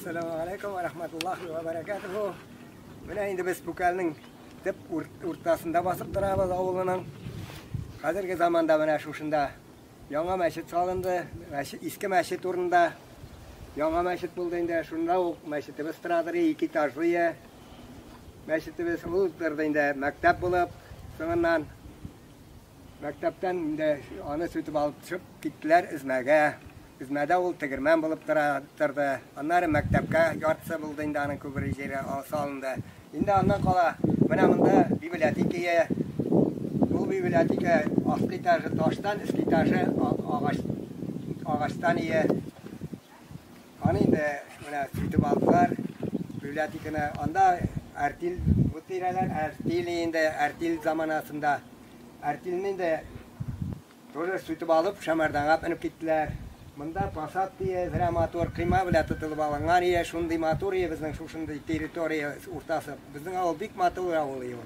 Ассаламу алейкум ва рахматуллахи ва баракатуху. Менә инде без Пүкәлнең төп уртасында басып торабыз авылының. Хәзерге заманда менә шушында яңа мәчет салынды. Мәчет, иске мәчет урынында яңа мәчет булды инде. Шунда ук мәчетебез торадыр, ике этажлы мәчетебез ул торды инде мәктәп булып, соңыннан Мәктәптән инде аны сүтеп алып төшеп киттеләр Эзмәгә. Эзмәдә ул тегермән булып тора торды. Аннары мәктәпкә яртысы булды инде аның күбрәк җире салынды. Инде аннан кала менә монда библиотекия. Ул библиотека аскы этажы таштан, өске этажы агач агачтан ие. Аны инде менә сүтеп алдылар библиотеканы. Анда артиль бу тирәләр, артиль инде артиль заманасында Артельне дә тоже сүтеп алып, Шәмәрданга менеп киттеләр. Монда посад дие, зря матур кыйма белән тотылып алынган ие, шундый матур ие безнең шушындый территория уртасы. Безнең авыл бик матур авыл ие.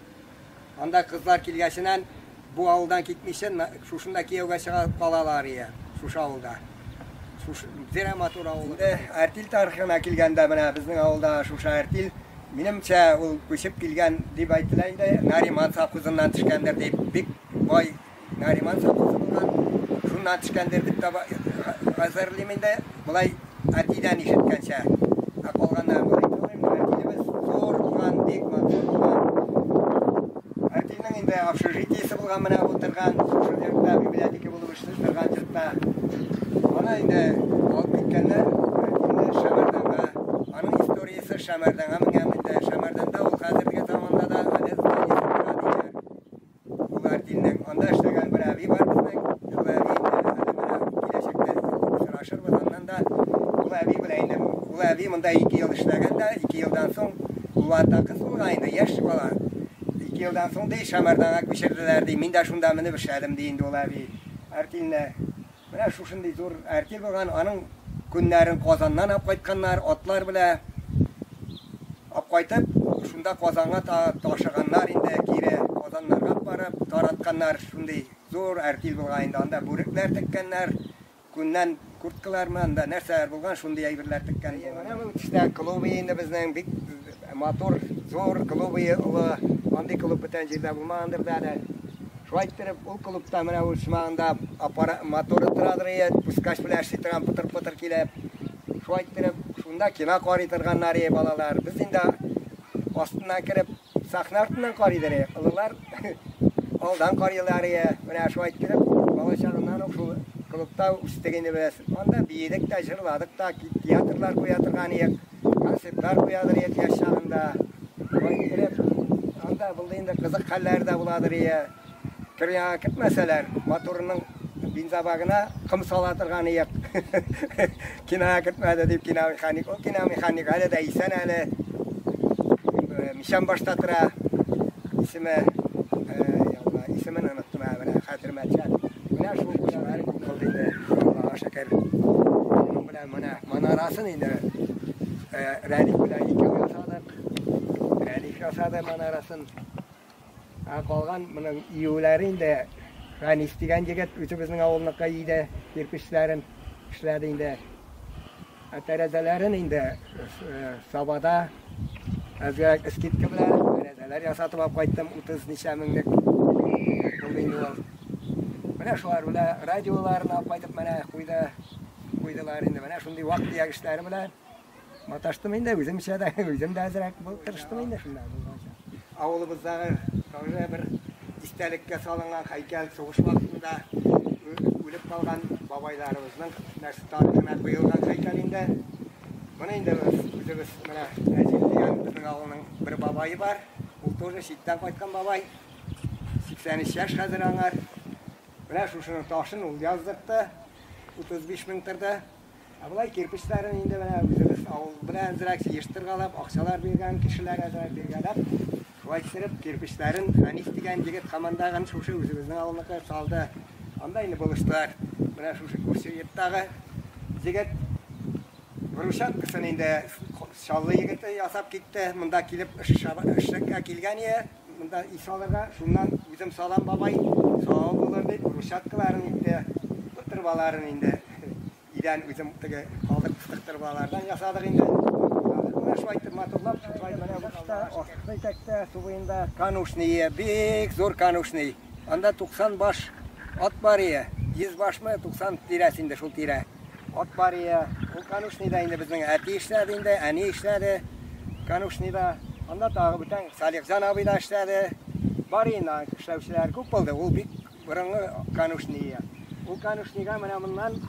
Анда кызлар килгәченнән бу авылдан китмичә, шушында кияүгә чыга калалар ие, шушы авылда. Шушы зря матур авыл. Инде артель тарихына килгәндә, менә безнең авылда шушы артель Минемчә, ул күчеп килгән дип әйтелә инде, Нариман совхозыннан төшкәндер дип, бик бай Нариман совхозы булган, шуннан төшкәндер дип таба хәзерлим инде, болай әтидән ишеткәнчә. Ә калганнарын болай әйтә алмыйм, әтиебез зур булган, бик матур булган. Әтинең инде общежитиесе булган менә утырган, шушы йортта библиотека булып эшли торган йортта. Аны инде алып киткәннәр, әтине Шәмәрданга. Аның историясе Шәмәрданга менгән инде. Шәмәрданда ул хәзерге заманда да әле зданиесе тора диләр. Ул артельнең анда эшләгән бер әби бар безнең. Шул әби инде әле менә киләчәктә сорашырбыз аннан да. Ул әби белән инде ул әби монда 2 ел эшләгән дә, 2 елдан соң ул ата кыз булган инде, яшь бала. Ике елдан соң, ди, Шәмәрданга күчерделәр, ди. Мин дә шунда менеп эшләдем, ди инде ул әби. Артельне. Менә шушындый зур артель булган. Аның күннәрен Казаннан алып кайтканнар, атлар белән. Алып кайтып, шунда Казанга ташыганнар инде кире. Казаннарга барып таратканнар. Шундый зур артель булган инде. Анда бүрекләр теккәннәр. Күннән курткалармы, анда нәрсәләр булган, шундый әйберләр теккән. Менә бу төштә клубы инде безнең бик матур, зур клубы, олы. Андый клуб бүтән җирдә булмагандыр да әле. Шулай иттереп, ул клубта менә ул чмагында аппарат моторы торадыр ие, пускач белән эшли торган пытыр-пытыр килеп. Шулай иттереп, шунда кино карый торганнар ие балалар. Без инде астына кереп Сәхнә артыннан карыйдыр, олылар алдан карыйлар. Менә шулай иттереп, бала чагыннан ук шул клубта үстек инде без. Анда биедек тә, җырладык та, театрлар куя торган идек, концертлар куядыр идек яшь чагында. Шулай иттереп, анда булды инде кызык хәлләр дә буладыр. Кырыяга кертмәсәләр, моторының бензобагына ком сала торган идек. Кинога кертмәде дип киномеханик. Ул киномеханик әле дә исән әле. Мишән башта тора. Исеме, ялла, исемен оныттым ә, менә хәтеремә төшә. Менә шул кешеләр күп булды инде. Аллага шөкер. Шуның белән менә манарасын инде Рәлиф белән икәү ясадык. Рәлиф ясады манарасын. Ә калган моның июләре инде Фәнис дигән егет үзебезнең авылныкы иде, кирпечләрен эшләде инде. Ә тәрәзәләрен инде Сабада әзрәк скидка белән тәрәзәләр ясатып алып кайттым, 30 ничә меңлек булды инде ул. Менә шулар белән радиоларын алып кайтып менә куйды, куйдылар инде. Менә шундый вак-төяк эшләре белән Маташтым инде, үземчә дә, үзем дә әзрәк тырыштым инде шунда булганча. Авылыбыздагы тоже бер истәлеккә салынган һәйкәл сугыш вакытында үлеп калган бабайларыбызның нәрсә тарихына куелган һәйкәл инде. Моны инде без үзебез менә Нәҗип дигән безнең авылның бер бабае бар. Ул тоже читтән кайткан бабай. 83 яшь хәзер аңар. Менә шушының ташын ул яздыртты. 35 мең торды. Ә болай кирпечләрен инде менә үзебез авыл белән әзрәк җыештыргалап, акчалар биргән кешеләр әзрәк биргәләп, шулай иттереп кирпечләрен Хәниф дигән егет һаман шушы үзебезнең авылныкы салды. Анда инде булыштылар. Менә шушы күрше йорттагы егет брусчаткасын инде Чаллы егете ясап китте. Монда килеп эшлеккә килгән ие, монда ис алырга. Шуннан үзем салам, бабай, савап булыр дип, брусчаткаларын итте. Бу торбаларын инде Идән үзем теге калдык-постык торбалардан ясадык инде. Менә шулай итеп матурлап, шулай менә бу төштә, астыкы итәктә, су буенда конюшный, бик зур конюшный. Анда 90 баш ат бар ие. 100 башмы, 90 тирәсе инде шул тирә. Ат бар ие. Ул конюшныйда инде безнең әти эшләде инде, әни эшләде. Конюшныйда. Анда тагы бүтән Салихҗан абый да эшләде. Бар инде эшләүчеләр күп булды. Ул бик борынгы конюшный. Ул конюшныйга менә моннан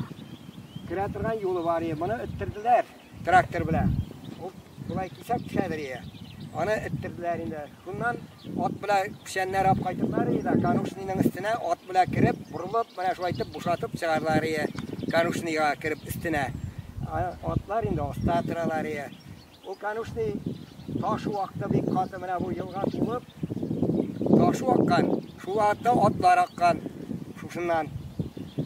керә торган юлы бар ие. Моны эттерделәр трактор белән. Ул болай кисәк төшәдер ие. Аны эттерделәр инде. Шуннан ат белән печәннәр алып кайтырлар иде. Конюшныйның өстенә ат белән кереп, борылып, менә шулай итеп бушатып чыгарлар иде. Конюшныйга кереп өстенә. Атлар инде аста торалар иде. Ул конюшный ташу акты бик каты, менә бу елга тулып, ташу аккан. Шул вакытта атлар аккан шушыннан.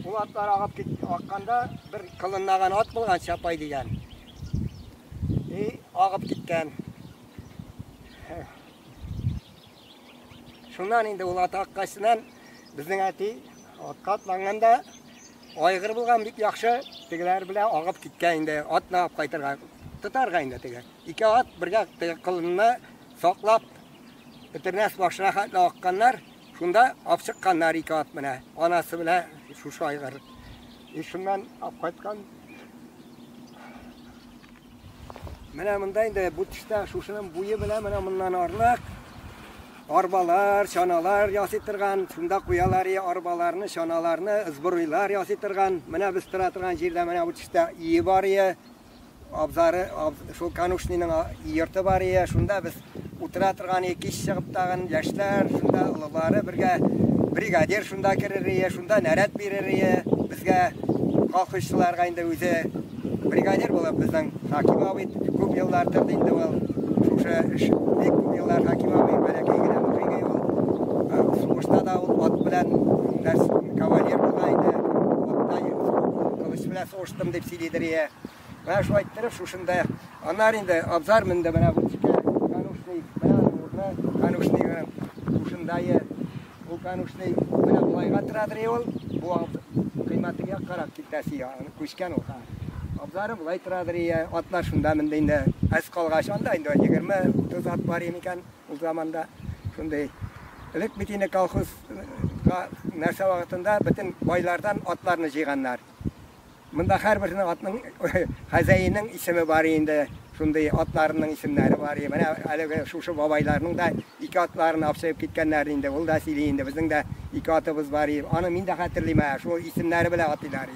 Ул атлар агып кит, акканда бер кылыннаган ат булган, Чапай дигән. И агып киткән. Шуннан инде ул ат аккачыннан безнең әти атка атланган да айгыр булган бик яхшы, тегеләр белән агып киткән инде, атны алып кайтырга, тотарга инде теге. Ике ат бергә теге кылынны саклап, Өтернәс башына хәтле акканнар, шунда алып чыкканнар ике ат менә, анасы белән шушы айгыр. И шуннан алып кайткан. Менә монда инде бу төштә шушының буе белән менә моннан арлык арбалар, чаналар ясый торган, шунда куялар и арбаларны, чаналарны, ызбыруйлар ясый торган. Менә без тора торган җирдә менә бу төштә өе бар ие. Абзары, шул конюшныйның йорты бар ие, шунда без утыра торган ие, кич чыгып тагын яшьләр, шунда олылары бергә бригадир шунда керер ие, шунда нәрәт бирер ие безгә, колхозчыларга инде үзе бригадир булып безнең Хаким абый күп еллар торды инде ул. Шушы эш бик күп еллар Хаким абый бәләкәй генә мужик ул. Сугышта да ул ат белән кавалер булган инде. Атта кылыч белән сугыштым дип сөйлидер ие. Менә шулай иттереп шушында. Аннары инде абзар менде менә бу тикә конюшный, менә урыны конюшныйның шушында ие. Ул конюшный менә болайга торадыр ул. Бу кыйммәтле як карап китәсе, аны күчкән ул. Абзары болай торадыр ие. Атлар шунда менде инде. Әз калгач анда инде 20-30 ат бар микән ул заманда. Шундый. Элек бит инде колхозга нәрсә вакытында бөтен байлардан атларны җыйганнар. Монда һәрберсенең атның хозяинның исеме бар инде. Шундый атларының исемнәре бар. Менә әлеге шушы бабайларның да ике атларын алып чыгып киткәннәр инде. Ул да сөйли инде. Безнең дә ике атыбыз бар. Аны мин дә хәтерлим, шул исемнәре белән атыйлар.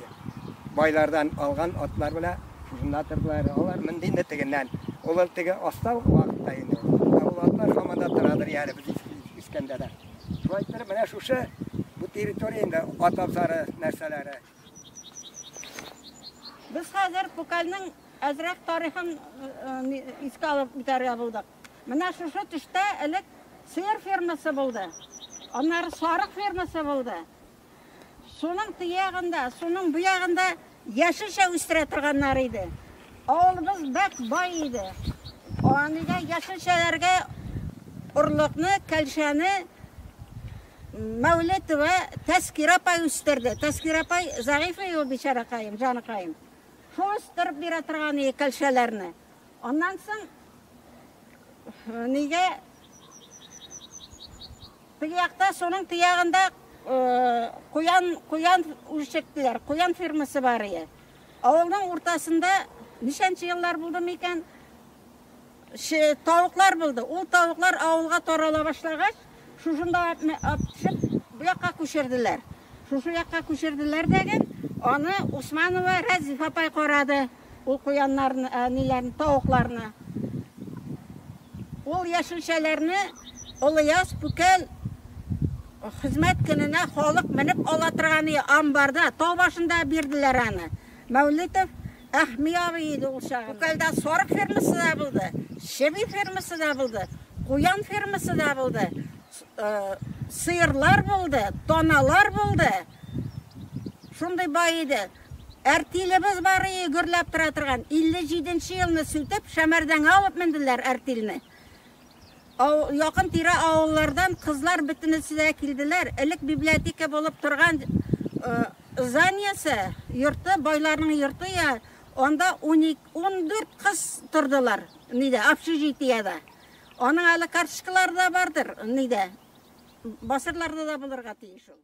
Байлардан алган атлар белән шушында тордылар. Алар менде инде тегеннән. Ул теге аста вакытта инде. Ул атлар һаман да торадыр әле без үскәндә дә. Шулай итеп менә шушы бу территория инде ат абзары нәрсәләре. Без хәзер Пукальның әзрәк тарихын искә алып үтәргә булдык. Менә шушы төштә элек сыер фермасы булды. Аннары сарык фермасы булды. Суның тыягында, суның бу ягында яшелчә үстерә торганнар иде. Авылыбыз бик бай иде. Аныга яшелчәләргә орлыкны, кәлшәне Мәүлетова Тәскирә апай үстерде. Тәскирә апай зәгыйф ул бичаракаем, җаныкаем. Шул үстереп бирә торган иде кәлшәләрне. Аннан соң нигә теге якта суның тыягында куян үрчеттеләр. Куян фермасы бар иде. Авылның уртасында ничәнче еллар булды микән? Тавыклар булды. Ул тавыклар авылга тарала башлагач, шушында төшеп бу якка күчерделәр. Шушы якка күчерделәр дәген, аны Усманова Рәзиф апай карады. Ул куяннарны, ниләрне, тавыкларны. Ул яшелчәләрне Олыяз Пүкәл хезмәт көненә халык менеп ала торган амбарда, тау башында бирделәр аны. Мәүлитов Әхми абый иде ул чагында. Пүкәлдә сарык фермасы да булды, чеби фермасы да булды, куян фермасы да булды, сыерлар булды, таналар булды. Шундый бай иде. Әртилебез бар иде, гөрләп тора торган. 57 елны сүтеп, Шәмәрдәнгә алып менделәр әртилне. Якын тирә авыллардан кызлар бөтенесе дә килделәр. Элек библиотека булып торган зданиясе, йорты, байларның йорты я, Анда 12, 14 кыз тордылар, нидә, общежитиедә. Аның әле карточкалары да бардыр, нидә. Басырларда да булырга тиеш ул.